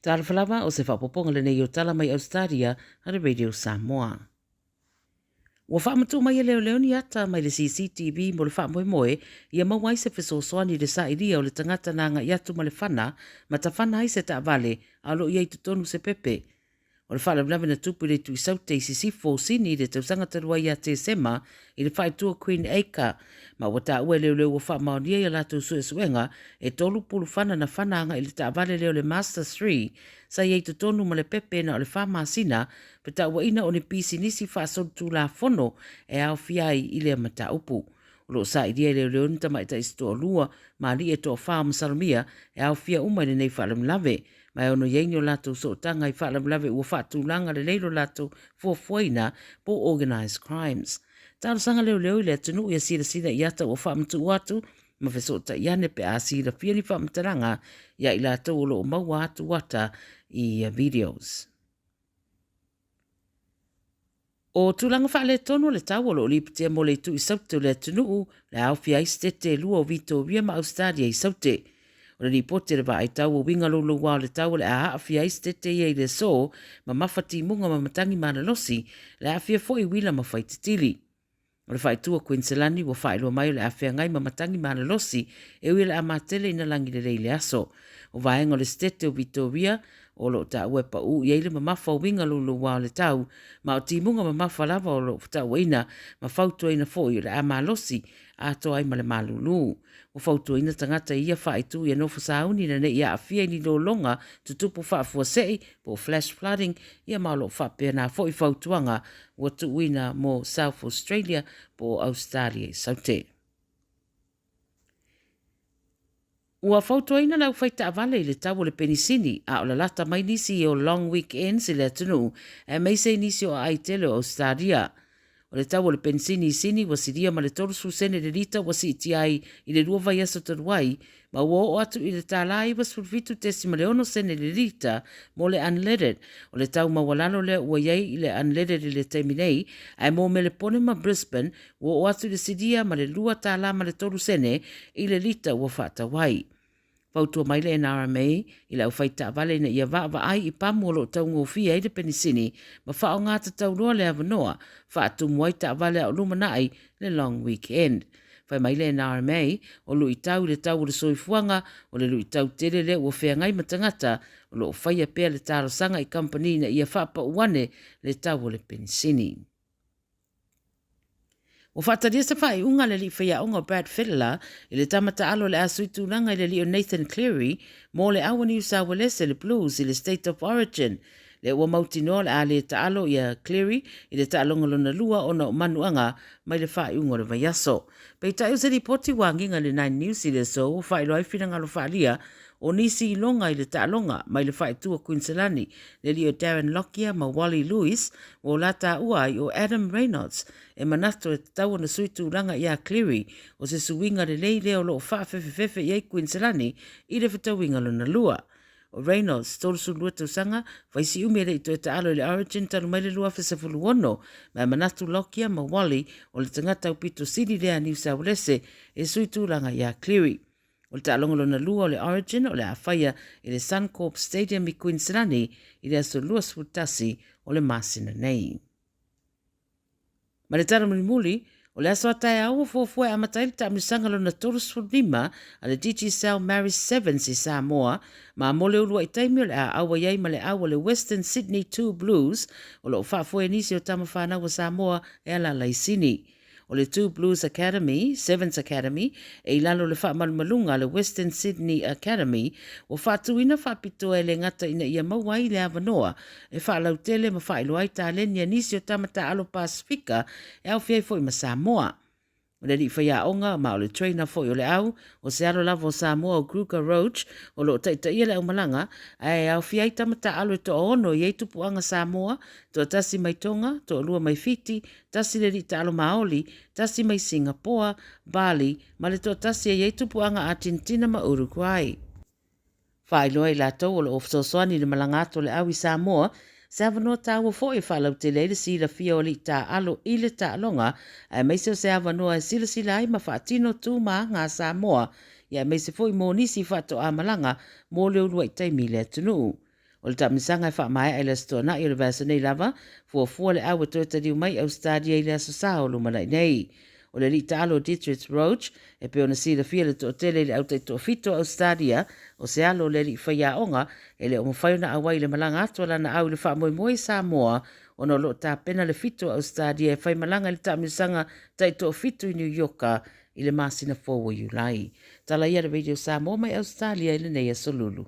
Talofa lava, o se faaopoopoga lenei o tala mai Ausetalia a le Radio Samoa. Ua faamatuu mai e leoleo ni ata mai le CCTV mo le faamoemoe ia maua ai se fesoasoani i le sailia o le tagata na agai atu ma le fana ma tafana ai se taavale a o lo o i ai i totonu se pepe. O le faalavelave na tupu i le itu i Saute i Sisifo o Sini i le tausaga talu ai ia Tesema i le faaitu o Queen Acre, ma ua taua e leoleo ua faamaonia i a latou suesuega e 30 fana na fana agai i le taavale lea o le Mazda 3 sa i ai i totonu ma le pepe na o le fa masina petauaina o ni pisinisi faasolitulafono e aofia ai i lea mataupu. O lo o sailia e leoleo ni tamaitai se toalua ma alii e toafa o masalomia e aofia uma i lenei faalavelave, ma e ono i ai ni o latou sootaga i faalavelave ua faatulaga lelei lo latou fuafuaina po o organized crimes. Talosaga leoleo i le atunuu ia silasila i ata ua faamatuu atu ma fesootai ane pe a silafia ni faamatalaga ia i latou o lo o maua atu ata i ia videos. O tulaga faaletonu o le tau o lo o lipotia mo le itu i Saute o le atunuu, le aofia ai setete e lua o Vitoria ma Ausetalia i Saute. O le lipoti a le vaai tau o uiga louloua o le tau o le a aafia ai setete ia i le aso, mamafa timuga ma matagi malalosi, le aafia foi uila ma faititili. O le faaitu a Kuiniselani ua faailoa mai o le a feagai ma matagi malolosi e ui o le a matele ina lagi lelei le aso. O vaega o le setete o Vitoria o lo o taua e paū i ai le mamafa o uiga louloua o le tau, ma o timuga mamafa lava o lo o tauaina ma fautuaina foi o le a malosi atoa ai ma le malulu. Ua fautuaina tagata i ia faaitu ia nofo sauni ina ne i aafia i ni lologa tutupu faafuasei po o flash flooding, ia ma o lo o faapena foi fautuaga ua tuuina mo South Australia po o Ausetalia i Saute. Ua fautuaina le aufaitaavale i le tau o le penisini a o lalata mai nisi o long weekends i le atunuu aemaise i nisi o aai tele o Ausetalia. O le tau o le penisini i Sini ua silia ma le 30 sene le lita ua siitia ai i le lua vaiaso talu ai, ma ua oo atu i le tala 97.6 sene le lita mo le unleaded. O le tau maualalo lea ua i ai i le unleaded i le taimi nei, ae mo Melepone ma Brisbane, ua oo atu i le silia ma le $2 ma le 3 sene i le lita ua faatau ai. Fautua mai le NRMA i le aufaitaavale ina ia vaavaai i pamu o lo o taugofie ai le penisini ma faaaoga tatau loa le avanoa faatumu ai taavale a o lumanai le long weekend. Fai mai le NRMA, o luitau i le tau o le soifuaga, o le luitau tele lea ua feagai ma tagata o lo o faia pea le talosaga i kamupani ina ia faapau ane le tau o le penisini. Ua faatalia se faaiuga a le alii faiaoga o Brad Fittler i le tama taalo o le a sui tulaga i le alii o Nathan Cleary mo le au a New South Walese le Blues i le State of Origin. Lea ua mautinoa o le a le taalo ia Cleary i le taaloga lona lua ona o manuaga mai le faaiuga o le vaiaso. Peitai o se lipoti ua agiga i le Nine News i le aso ua faailoa ai finagalo faaalia o nisi iloga i le taaloga mai le faaitu o Kuiniselani, le alii o Darren Lockyer ma Wally Lewis, ua o la taua ai o Adam Reynolds e manatu e tatau ona sui tulaga iā Cleary, o se suiga lelei lea o lo o faafefefefe i ai Kuiniselani i le fetauiga lona lua. O Reynolds, 32 tausaga, fai si umi e le i toe taalo i le Origin talu mai le 2016, ma e manatu Lockyer ma Wally o le tagata aupito sili lea a Niu Saualese e sui tulaga iā Cleary. O le taaloga lona lua o le Origin o le a faia i le Suncorp Stadium i Queensland i le aso 21 o le masina nei. Ma le tala mulimuli, o le aso a taeao ua fuafua e amata ai le taamilosaga lona 35 a le Digicel Maris Sevens i Samoa, ma mo le uluai taimi o le a auai ai ma le au a le Western Sydney Two Blues o lo o faafoe e nisi o tama fanau a Samoa e alaala i Sini. O le Two Blues Academy, Sevens Academy, e i lalo o le faamalumaluga a le Western Sydney Academy, ua faatuina faapitoa e le gata ina ia maua ai le avanoa e faalautele ma faailoa ai taleni a nisi o tama taaalo Pasifika e aofia ai foi ma Samoa. O le alii faiaoga ma o le trainer foi o le au, o se alo lava o Samoa o Kruger Roach o lo o taitaia le aumalaga, ae aofia ai tama taaalo e toaono e i ai tupuaga Samoa, toatasi mai Tonga, toalua mai Fiti, tasi le alii taalo Maoli, tasi mai Singapoa, Bali, ma le toatasi e i ai tupuaga Atenetina ma Uruguay. Faailoa i latou o lo o fesoasoani i le malaga atu o le au i Samoa, se avanoa taua foi e faalautele ai le silafia o alii taaalo i le taaloga, aemaise o se avanoa e silasila ai ma faatino tu ma aga a Samoa, ia aemaise foi mo nisi faatoa malaga mo le uluai taimi i le atunuu. O le taamilosaga e faamaea i le Aso Toonai o le vaiaso nei lava, fuafua le au e toe taliu mai Ausetalia i le Aso Sa o lumanai nei. O le alii taalo o Dietrich Roach, e pei ona silafia le toatele i le au taitoafitu o Ausetalia, o se alo o le alii faiaoga, e le o mafai ona auai i le malaga atu a lana au i le faamoemoe i Samoa, ona o lo o tapena le fitu o Ausetalia e faimalaga i le taamilosaga taitoafitu i Niu Ioka i le masina fou o Iulai. Tala ia le Radio Samoa mai Ausetalia i lenei aso Lulu.